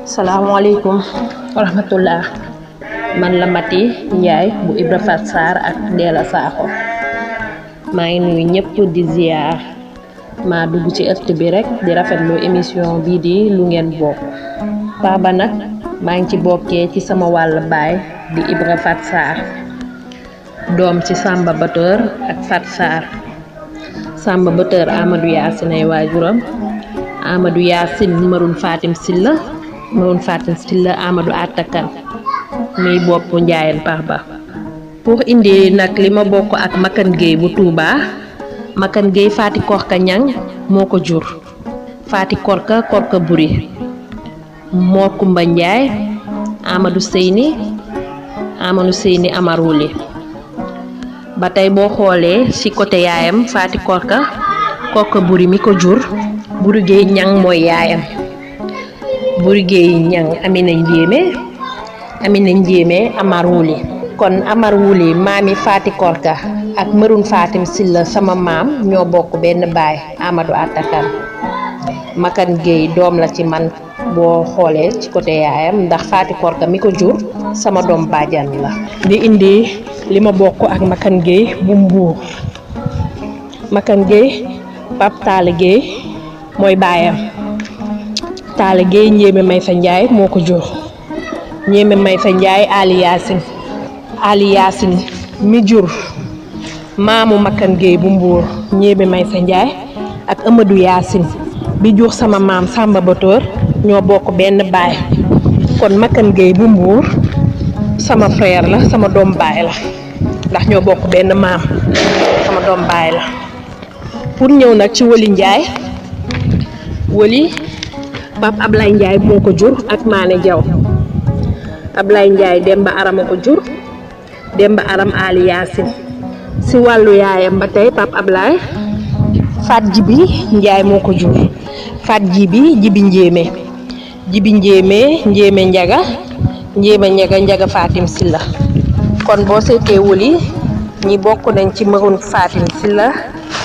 Assalamualaikum warahmatullah. Man la Mati Ndiaye bu Ibra Fat Sarr ak Ndella Sakho. maa ngi nuyu ñëpp di ziar maa dugg ci ëtt bi rek di rafetlu émission bii di lu ngeen bokk. Paa ba nag maa ngi ci bokkee ci sama wàll baay di Ibra Fat Sarr doom ci Samba Bateur ak Fat Sarr. Samba Bateur Amadou Yacine ay waajuram, Amadou Yacine Maroun Fatim Silla Amadou Atakan muy bopp Njaayen Pax ba. pour indi nag li ma bokk ak Makan Gueye bu Touba. Makan Gueye Fati Korka Ñang moo ko jur, Fati Korka Buri, Mor Kumba Ndiaye, Amadou Seyni Amar Wuli. ba tey boo xoolee ci côté yaayam Fati Korka Buri mi ko jur, Buri Gueye Ñang mooy yaayam. Buri Gueye Ñang Amina Njéeme Amar Wuli. kon Amar Wuli maami Fati Korka ak Maroun Fatim Silla sama maam ñoo bokk benn baay Amadou Atakan. Makan Gueye doom la ci man boo xoolee ci côté yaayam ndax Fati Korka mi ko jur sama doom bàjjan la. di indi li ma bokk ak Makan Gueye bu Mbuur. Makan Gueye Pape Talla Gueye mooy baayam. Talla Gueye Njéeme Maysa Ndiaye moo ko jur, Njéeme Maysa Ndiaye Ali Yacine mi jur maamu Makan Gueye bu Mbuur Njéeme Maysa Ndiaye ak Amadou Yacine bi jur sama maam Samba Bateur ñoo bokk benn baay. kon Makan Gueye bu Mbuur sama frère la, sama doom baay la ndax ñoo bokk benn maam, sama doom baay la. pour ñëw nag ci Wali Ndiaye, Wali Pape Ablaye Ndiaye moo ko jur ak Mané Diaw. Ablaye Ndiaye Demba Aram a ko jur, Demba Aram Ali Yacine. si wàllu yaayam ba tey Pape Ablaye Fat Jibi Ndiaye moo ko jur, Fat Jibi Njéeme, Njéeme Njaga Fatim Silla. kon boo seetee Wali ñi bokk nañ ci Maroun Fatim Silla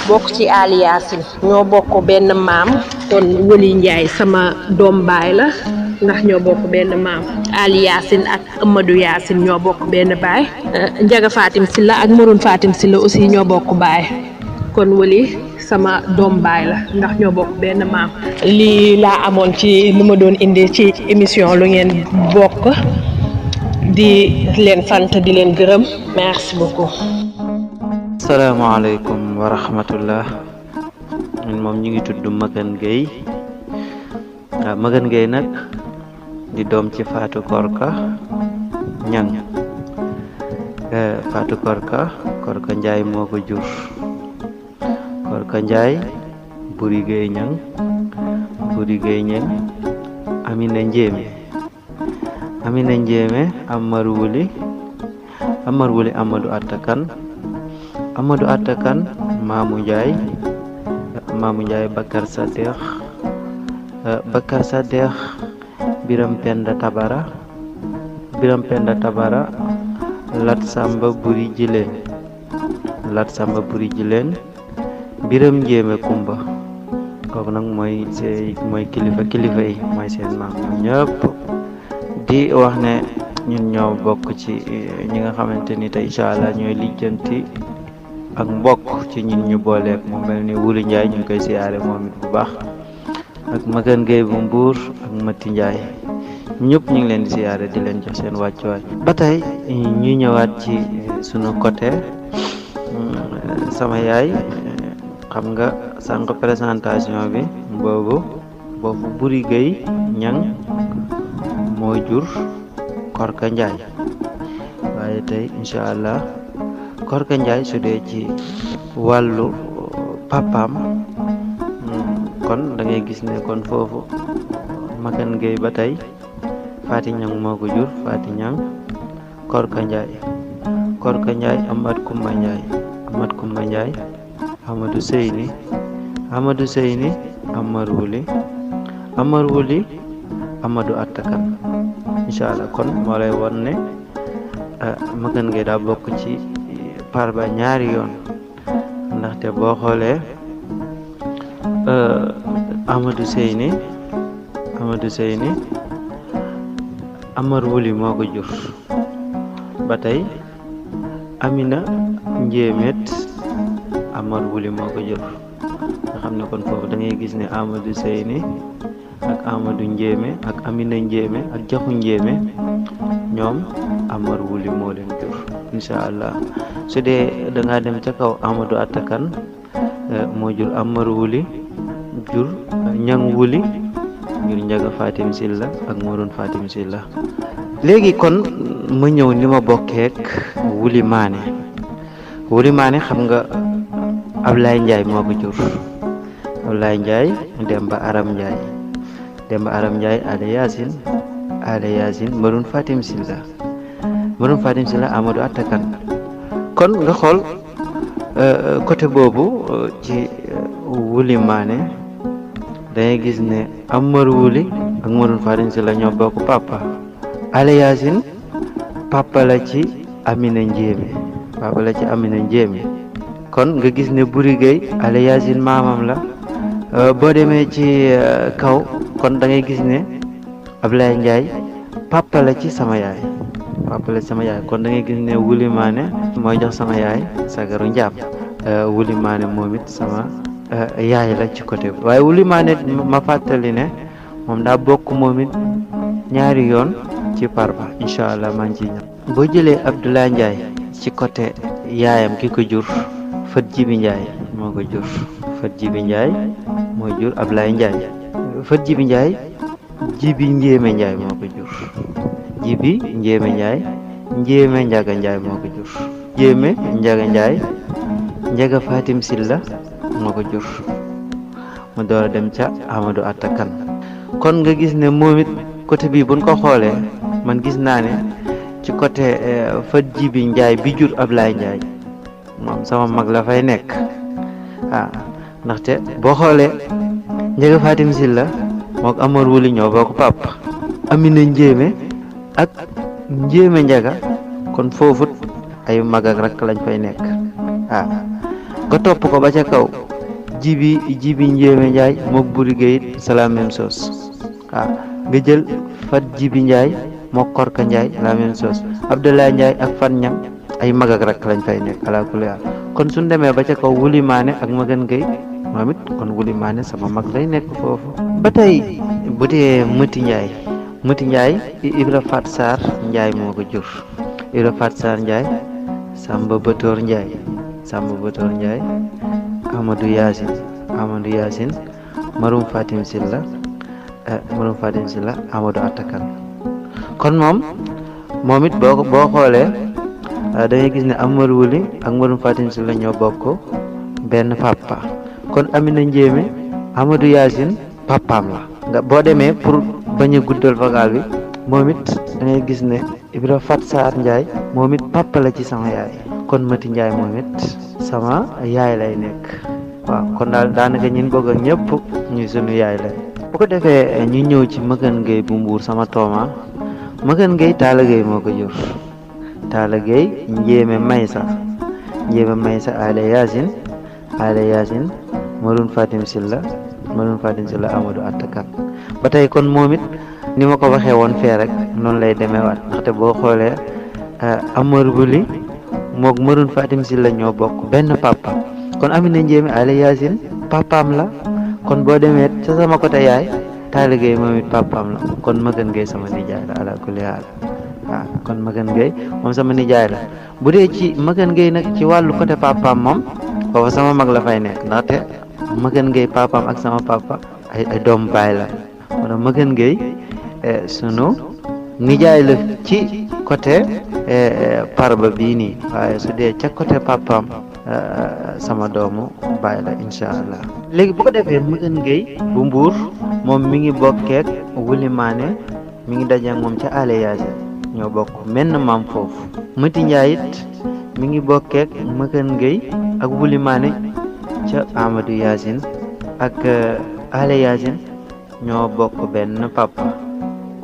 bokk ci Ali Yacine, ñoo bokk benn maam. kon Wali Ndiaye sama doom baay la ndax ñoo bokk benn maam. Ali Yacine ak Amadou Yacine ñoo bokk benn baay. Njaga Fatim Silla ak Maroun Fatim Silla aussi ñoo bokk baay. kon Wali sama doom baay la ndax ñoo bokk benn maam. lii laa amoon ci lu ma doon indi ci émission lu ngeen bokk. di leen sant di leen gërëm, merci beaucoup. asalaamaaleykum wa rahmatullah. ñun moom ñu ngi tudd Makan Gueye. Makan Gueye nag di doom ci Fatou Korka Ñang. Fatou Korka Ndiaye moo ko jur, Korka Ndiaye Buri Gueye Ñang Amina Njéeme Amar Wuli Amadou Atakan Mamou Ndiaye Bakar Sadekh Biram Penda Tabara Lat Samba Buri Jileen Biram Njéeme Kumba. kooku nag mooy kilifa yi mooy seen maam ñëpp. di wax ne ñun ñoo bokk ci ñi nga xamante ni tey incha allah ñooy lijjanti ak mbokk ci ñun ñu booleeg mu mel ni Wuli Ndiaye ñu ngi koy siyaare moom it bu baax, ak Makan Gueye bu Mbuur ak Mati Ndiaye ñëpp ñu ngi leen di siyaare di leen jox seen wàccuwaay. ba tey ñu ñëwaat ci sunu côté sama yaay. xam nga sànq présentation bi boobu Buri Gueye Ñang moo jur Korka Ndiaye, waaye tey incha allah Korka Ndiaye su dee ci wàllu papaam kon da ngay gis ne kon foofu Makan Gueye ba tey Fati Ñang moo ko jur, Fati Ñang Korka Ndiaye Amat Kumba Ndiaye Amadou Seyni Amar Wuli Amadou Atakan. incha allah kon moo lay won ne Makan Gueye daa bokk ci par ba ñaari yoon, ndaxte boo xoolee Amadou Seyni Amar Wuli moo ko jur. ba tey Amina Njéemet Amar Wuli moo ko jur. nga xam ne kon foofu da ngay gis ne Amadou Seyni ak Amadou Njéeme ak Amina Njéeme ak Jaxu Njéeme ñoom Amar Wuli moo leen jur incha allah. su dee da ngaa dem ca kaw Amadou Attakan moo jur Amar Wuli jur Ñang Wuli jur Njaga Fatim Silla ak Morun Fatim Silla. léegi kon ma ñëw ni ma bokkeek Wuli Maane xam nga Ablaye Njaay moo ko jur. Ablaye Njaay Demba Aram Njaay Ale Yaasin Morun Fatim Silla Amadou Attakan. kon nga xool côté boobu ci Wuli Maane dangay gis ne Amar Wuli ak Morun Fatim Silla ñoo bokk papa. Ale Yaasin papa la ci Amina Njéeme kon nga gis ne Buri Gay Ale Yaasin maamam la. boo demee ci kaw kon da ngay gis ne Ablaye Njaay papa la ci sama yaay kon da ngay gis ne Wuli Maane mooy jox sama yaay sagaru njaam. Wuli Maane moom it sama yaay la ci côté waaye Wuli Maane ma fàttali ne moom daa bokk moom it ñaari yoon ci Parba incha allah maa ngi ciy ñëw. boo jëlee Abdoulaye Njaay ci côté yaayam ki ko jur Fat Jibi Njaay moo ko jur. Fat Jibi Njaay mooy jur Ablaye Njaay. Fat Jibi Njaay Jibi Njéeme Njaay moo ko jur. Jibi Njéeme Njaay Njéeme Njaga Njaay moo ko jur. Njéeme Njaga Njaay Njaga Fatim Silla moo ko jur. mu door a dem ca Amadou Attakan. kon nga gis ne moom it côté bii buñ ko xoolee man gis naa ne ci côté Fat Jibi Njaay bi jur Ablaye Njaay moom sama mag la fay nekk. ndaxte boo xoolee Njaga Fatim Silla mook Amar Wuli ñoo bokk papa. Amina Njéeme ak Njéeme Njaga kon foofut ay mag ak rakk lañ fay nekk. nga topp ko ba ca kaw Jibi Njéeme Njaay mook Buri Gay it c'est la même chose. nga jël Fat Jibi Njaay mook Korka Njaay la même chose. Abdoulaye Njaay ak Fat Ñang ay mag ak rakk lañ fay nekk ala kulli haal. kon suñ demee ba ca kaw Wuli Maane ak Magan Gay moom it kon Wuli Maane sama mag lay nekk foofu. ba tey bu dee Mëti Njaay Ibra Fat Sarr Njaay moo ko jur. Ibra Fat Sarr Njaay Samba Batoor Njaay Amadou Yaasin Marum Fatim Silla Amadou Attakan. kon moom it boo xoolee da ngay gis ne Amar Wuli ak Marum Fatim Silla ñoo bokk benn papa. kon Amina Njéeme Amadou Yaasin papaam la. nga boo demee pour bañ a guddal vocal bi moom it da ngay gis ne Ibra Fat Sarr Njaay moom it papa la ci sama yaay. kon Mati Njaay moom it sama yaay lay nekk. waaw kon daal daanaka ñin bëgg ak ñëpp ñuy sunu yaay lay. bu ko defee ñu ñëw ci Magan Gay bu Mbuur sama tooma. Magan Gay Taala Gay moo ko jur. Taala Gay Njéeme Maysa Ale Yaasin Morun Fatim Silla Amadou Attakan. ba tey kon moom it ni ma ko waxee woon fee rek noonu lay demee waat ndaxte boo xoolee Amar Wuli mook Morun Fatim Silla ñoo bokk benn papa. kon Amina Njéeme Ale Yaasin papaam la. kon boo demee ca sama côté yaay Taala Gay moom it papaam la. kon Magan Gay sama nijaay la ala kulli haal. kon Magan Gay moom sama nijaay la. bu dee ci Magan Gay nag ci wàllu côté papaam moom foofu sama mag la fay nekk ndaxte Magan Gay papaam ak sama papa ay doom baay la. kon Magan Gay sunu nijaay la ci côté Parba bii nii waaye su dee ca côté papaam sama doomu baay la incha allah. léegi bu ko defee Magan Gay bu Mbuur moom mi ngi bokkeek Wuli Maane mi ngi daje ak moom ca Ale Yaasin ñoo bokk menn maam foofu. Mati Njaay it mi ngi bokkeek Magan Gay ak Wuli Maane ca Amadou Yaasin ak Ale Yaasin ñoo bokk benn papa.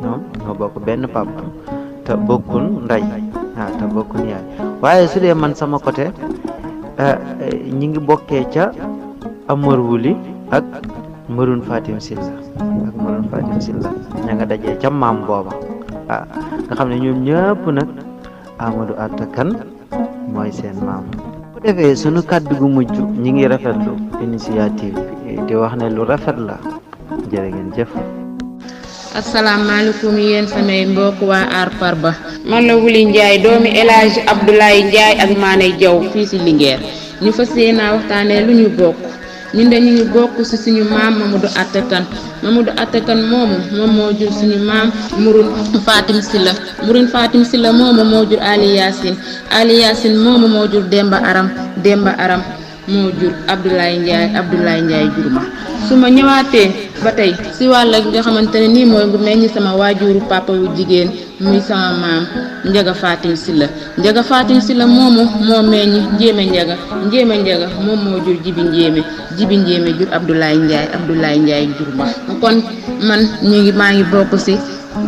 ñoo bokk benn papa te bokkun ndey te bokkun yaay. waaye su dee man sama côté ñi ngi bokkee ca Amar Wuli ak Mërun Fatim Silla ak Mërun Fatim Silla ña nga dajee ca maam booba nga xam ne ñoom ñëpp nag Amadou Atta Kane mooy seen maam. bu defee sunu kàddu gu mujj ñi ngi rafetlu initiative bi di wax ne lu rafet la jërë ngeen jëf. asalaamaaleykum yéen samay mbokk waa aar Farba man la Wuli Ndiaye doomi El Hadj Abdoulaye Ndiaye ak Mané Diaw fii ci Linguère ñu fas yéenaa waxtaanee lu ñu bokk ñun dañu ngi bokk ci suñu maam Mamadou Atta Kane Mamadou Atta Kane moomu moom moo jur suñu maam Murun Fatim Silla Murun Fatim Silla moomu moo jur Ali Yacine moomu moo jur Demba Aram moo jur Abdoulaye Ndiaye jur ma su ma ñëwaatee ba tey si wàll gi nga xamante ne nii mooy ngu meññ sama waajuru papa wu jigéen muy sama maam Njaga Fatim Silla moomu moo meññ Njéeme Njaga moom moo jur Jibi Njéeme jur Abdoulaye Ndiaye jur ma kon man maa ngi bokk si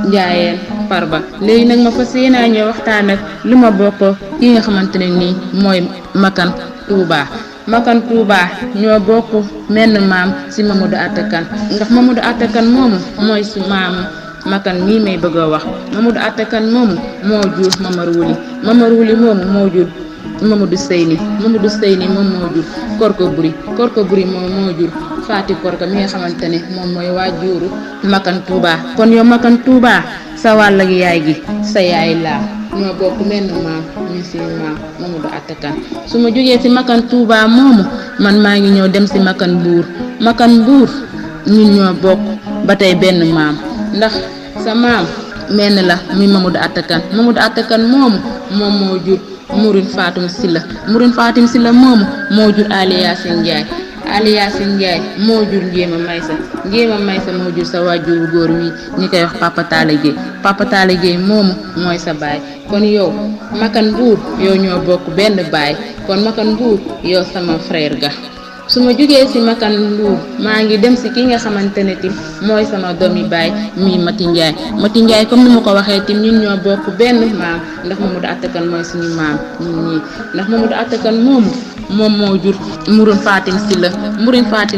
Njaayeen Farba léegi nag ma fas yéenaa ñëw waxtaan ak lu ma bokk ki nga xamante ne nii mooy Makan Touba ñoo bokk menn maam ci Mamadou Atta Kane ndax Mamadou Atta Kane moomu mooy ci maamu Makan mii may bëgg a wax Mamadou Atta Kane moomu moo jur Mamar Wuli moomu moo jur Mamadou Seyni moom moo jur Korko Buri moom moo jur Faati Korka mi nga xamante ne moom mooy waajuru Makan Touba kon yow Makan Touba sa wàll gi yaay gi sa yaay laa ñoo bokk menn maam ñu si maam Mamadou Atta Kane su ma jógee ci Makan Touba moomu man maa ngi ñëw dem ci Makan Mbuur ñun ñoo bokk ba tey benn maam ndax sa maam menn la muy Mamadou Atta Kane moomu moom moo jur Murun Fatim Silla moomu moo jur Ali Yacine Ndiaye moo jur Njéema Maysa moo jur sa waajuru góor wi ñi koy wax Papa Talla Gueye moomu mooy sa baay kon yow Makan Mbuur yow ñoo bokk benn baay kon Makan Mbuur yow sama frère ga su ma jógee ci Makan Mbuur maa ngi dem ci ki nga xamante ne tim mooy sama doomi baay mi Mati Ndiaye comme ni ma ko waxee tim ñun ñoo bokk benn maam ndax Mamadou Atta Kane mooy suñu maam ñun ñii ndax Mamadou Atta Kane moomu moom moo jur Murun Fatim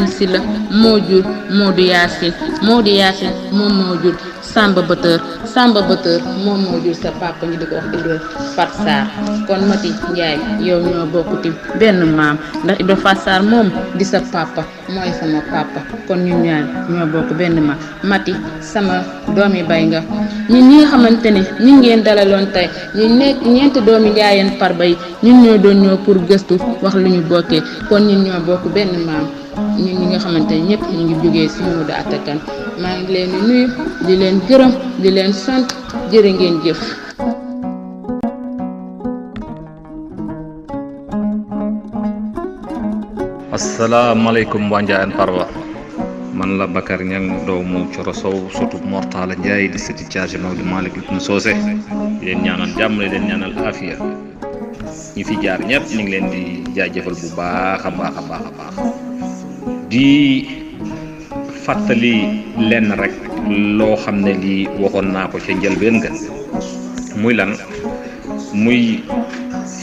Silla moo jur Modou Yacine moom moo jur Samba Bateur moom moo jur sa papa ñu di ko wax Ibra Fat Sarr kon Mati Ndiaye yow ñoo bokk tim benn maam ndax Ibra Fat Sarr moom di sa papa mooy sama papa kon ñun ñaar ñoo bokk benn maam Mati sama doomi bay nga ñun ñi nga xamante ne ñu ngeen dalaloon tey ñu nekk ñeenti doomi Njaayeen Farba yi ñun ñoo doon ñëw pour gëstu wax lu ñu bokkee kon ñun ñoo bokk benn maam ñun ñi nga xamante ne ñëpp ñu ngi jógee ci Mamadou Atta Kane maa ngi leen di nuyu di leen gërëm di leen sant jërë ngeen jëf. asalaamaaleykum waa Njaayeen Farba man la Bakar Ñang doomu Coro Sow sotu Mortala Ndiaye di sëti Caaji Maodo Malick Ibn Socé leen ñaanal jàmm leen ñaanal afiya ñi fi jaar ñëpp ñu ngi leen di jaajëfal bu baax a baax di fàttali lenn rek loo xam ne lii waxoon naa ko ca njëlbeen nga muy lan muy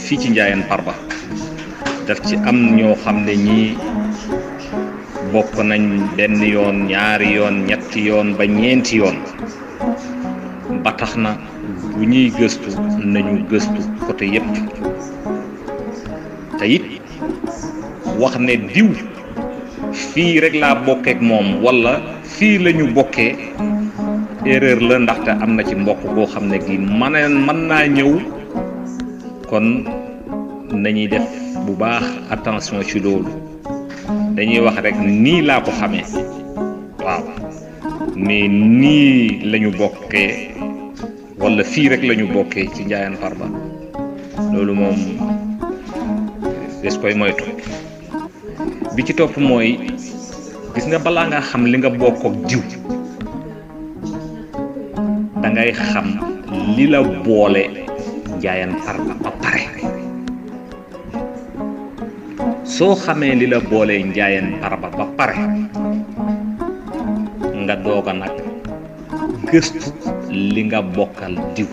fii ci Njaayeen Farba daf ci am ñoo xam ne ñii bokk nañ benn yoon ñaari yoon ñetti yoon ba ñeenti yoon ba tax na bu ñuy gëstu nañu gëstu côté yépp te it wax ne diw fii rek laa bokkeek moom walla fii lañu bokkee erreur la ndaxte am na ci mbokk boo xam ne gi mën naa ñëw kon nañuy def bu baax attention ci loolu dañuy wax rek nii laa ko xamee waaw mais nii lañu bokkee walla fii rek lañu bokkee ci Njaayeen Farba loolu moom des koy moytu bi ci topp mooy gis nga balaa nga xam li nga bokk ak diw dangay xam li la boole Njaayeen Farba ba pare soo xamee li la boole Njaayeen Farba ba pare nga doog a nag gëstu li nga bokkal diw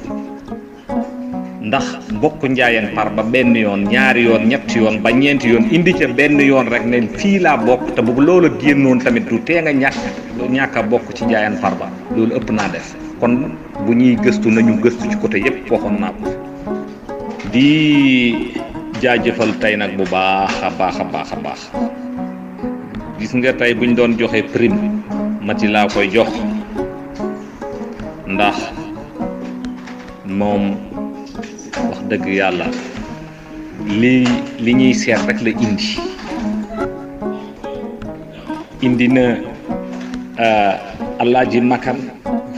ndax bokk Njaayeen Farba benn yoon ñaari yoon ñetti yoon ba ñeenti yoon indi ca benn yoon rek ne fii laa bokk te bu loola génnoon tamit du tee nga ñàkk a bokk ci Njaayeen Farba loolu ëpp naa def kon bu ñuy gëstu nañu gëstu ci côté yépp waxoon naa ko di jaajëfal tey nag bu baax a baax gis nga tey buñ doon joxe prime Mati laa koy jox ndax moom wax dëgg yàlla li ñuy seet rek la indi na Alaaji Makan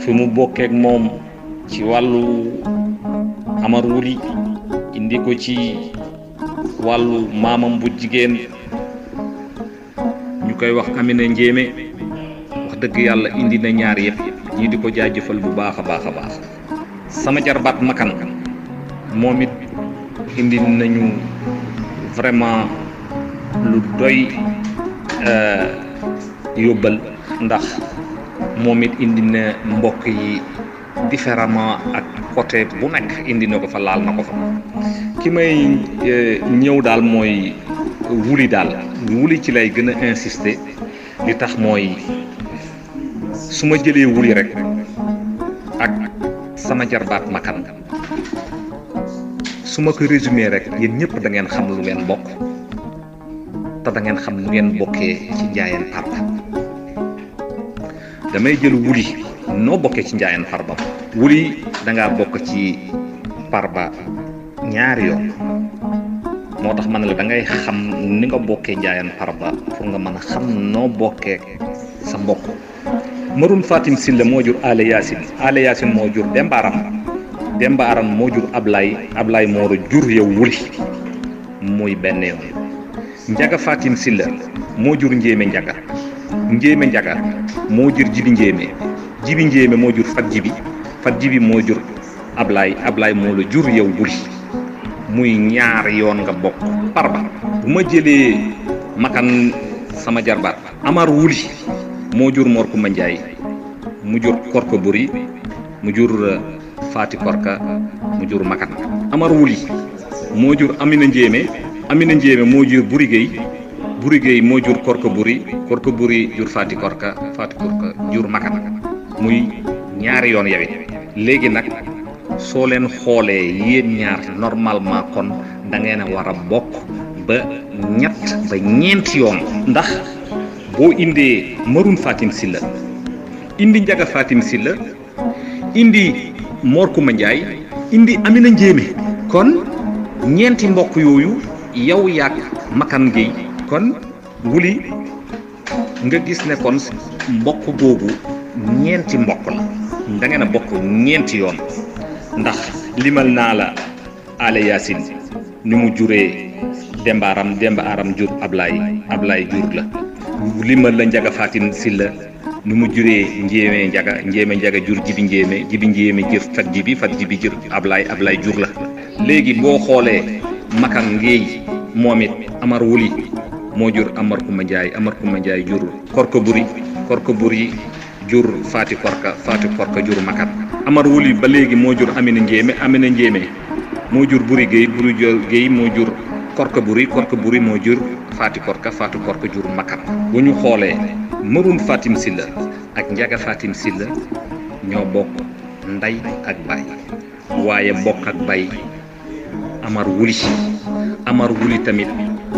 fi mu bokkeek moom ci wàllu Amar Wuli indi ko ci wàllu maamam bu jigéen ñu koy wax Amina Njéeme wax dëgg yàlla indi na ñaar yëpp ñii di ko jaajëfal bu baax a baax sama jarbaat Makan moom it indi nañu vraiment lu doy yóbbal ndax moom it indi na mbokk yi différemment ak côté bu nekk indi na ko fa laal na ko fa ki may ñëw daal mooy wuli ci lay gën a insister li tax mooy su ma jëlee wuli rek ak sama jarbaat Makan su ma ko résumé rek yéen ñëpp da ngeen xam lu ngeen bokk te da ngeen xam lu ngeen bokkee ci Njaayeen Farba damay jël wuli noo bokkee ci Njaayeen Farba wuli da ngaa bokk ci Farba ñaari yoon moo tax ma ne la da ngay xam ni nga bokkee Njaayeen Farba pour nga mën a xam noo bokkee sa mbokk Maroun Fatim Silla moo jur Ale Yaasin moo jur Demba Aram moo jur Ablaay moo jur yow wuli muy benn yoon Njaga Fatim Silla moo jur Njéeme Njaga moo jur Jibi Njéeme moo jur Fat Jibi moo jur Ablaay moo la jur yow wuli muy ñaar yoon nga bokk Farba bu ma jëlee Makan sama jarbaat Amar Wuli moo jur Mor Kumba Njaay mu jur Korka Buri mu jur Faati Korka mu jur Makan Amar Wuli moo jur Amina Njéeme moo jur Buri Géey moo jur Korka Buri jur Faati Korka jur Makan muy ñaari yoon yawit léegi nag soo leen xoolee yéen ñaar normalement kon da ngeen a war a bokk ba ñeenti yoon ndax boo indee Maroun Fatim Silla indi Njaga Fatim Silla indi Mor Kumba Njaay indi Amina Njéeme kon ñeenti mbokk yooyu yow yaag Makan Gueye kon wuli nga gis ne kon mbokk googu ñeenti mbokk la da ngeen a bokk ñeenti yoon ndax limal naa la Ale Yaasin ni mu juree Demba Aram jur Ablaay jur la limal la Njaga Fatim Silla ni mu juree Njéeme Njaga jur Jibi Njéeme jur Fat Jibi jur Ablaay jur la léegi boo xoolee Makan Gueye moom it Amar Wuli moo jur Amar Kumba Njaay jur Korka Buri jur Faati Korka jur Makan Amar Wuli ba léegi moo jur Amina Njéeme moo jur Buri Géey moo jur Korka Buri moo jur Faati Korka jur Makan bu ñu xoolee Maroun Fatim Silla ak Njaga Fatim Silla ñoo bokk ndey ak baay waaye bokk ak baay Amar Wuli tamit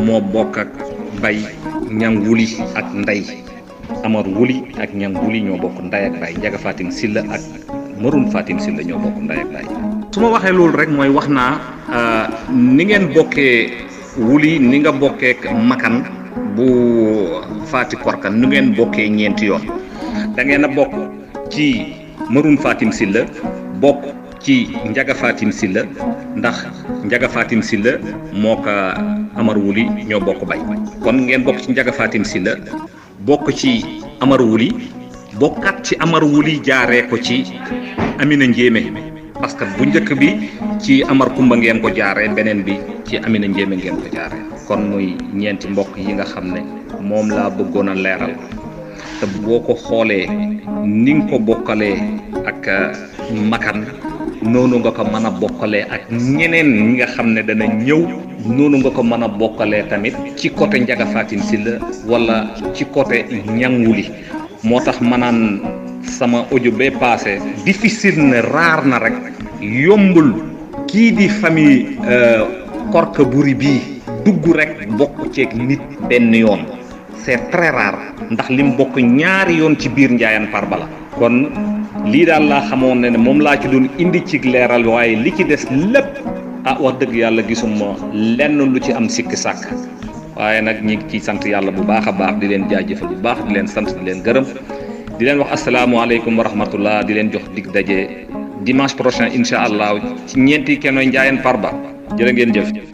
moo bokk ak baay Ñang Wuli ak ndey Amar Wuli ak Ñang Wuli ñoo bokk ndey ak baay Njaga Fatim Silla ak Maroun Fatim Silla ñoo bokk ndey ak baay su ma waxee loolu rek mooy wax naa ni ngeen bokkee wuli ni nga bokkee Makan bu Faati Korka nu ngeen bokkee ñeenti yoon da ngeen a bokk ci Maroun Fatim Silla bokk ci Njaga Fatim Silla ndax Njaga Fatim Silla moo ko Amar Wuli ñoo bokk bay kon ngeen bokk ci Njaga Fatim Silla bokk ci Amar Wuli bokkat ci Amar Wuli jaaree ko ci Amina Njéeme parce que bu njëkk bi ci Amar Kumba ngeen ko jaaree beneen bi ci Amina Njéeme ngeen ko jaaree kon muy ñeenti mbokk yi nga xam ne moom laa bëggoon a leeral te boo ko xoolee ni nga ko bokkalee ak Makan noonu nga ko mën a bokkalee ak ñeneen ñi nga xam ne dana ñëw noonu nga ko mën a bokkalee tamit ci côté Njaga Fatim Sylla wala ci côté ñanguli moo tax ma naan sama audio bee passé difficile ne raar na rek yombul kii di famille Korka Buri bii dugg rek bokk ceeg nit benn yoon c'est très rare ndax lim bokk ñaari yoon ci biir Ndiayane Farba la kon lii daal laa xamoon ne moom laa ci doon indi ci leeral waaye li ci des lépp wax dëgg yàlla gisuma lenn lu ci am sikki sàkk waaye nag ñi ngi ciy sant yàlla bu baax a baax di leen jaajëfal bu baax di leen sant di leen gërëm di leen wax asalaamualeykum wa rahmatullah di leen jox dig daje dimanche prochain incha allah ci ñeenti Kenoy Ndiayane Farba jërë ngeen jëf.